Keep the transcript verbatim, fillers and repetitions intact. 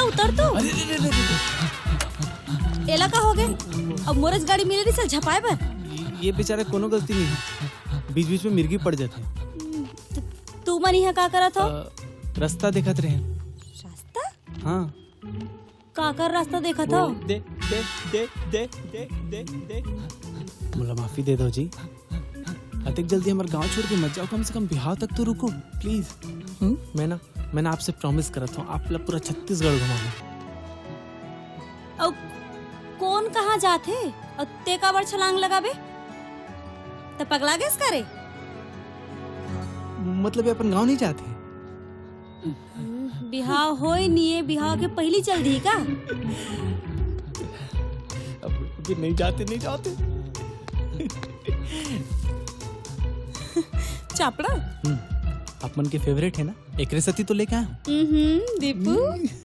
उतर तो। एला का हो गए? अब मोरेच गाड़ी मिले रहिस झपाए बर। ये बेचारा कोनो गलती नहीं है, बीच बीच में मिर्गी पड़ जाते हैं। तू मन यहाँ का करत हो? रास्ता देखत रहे। रास्ता? हाँ। काकर रास्ता देखत हो? दे दे दे दे दे दे दे। मोला माफी दे दो जी। अतेक जल्दी हमारे गांव छोड़ के मत जाओ, कम से कम बिहाव तक तो रुको प्लीज। हम्म, मैं ना मैं ना आपसे प्रॉमिस करत हूँ, आप ला पूरा छत्तीसगढ़ घुमाऊंगा। अउ कौन कहाँ जाथे? अउ ते काबर छलांग लगाबे? त पगला गेस करे? मतलब ये अपन गांव नहीं जाते? बिहाव होए निये, बिहाव के पहली चल दी का? अब ये नहीं जाते, नहीं जाते। चापड़ा। हम्म, आप मन के फेवरेट है ना, एकरे सती तो लेके आया हूँ। हम्म, दीपू।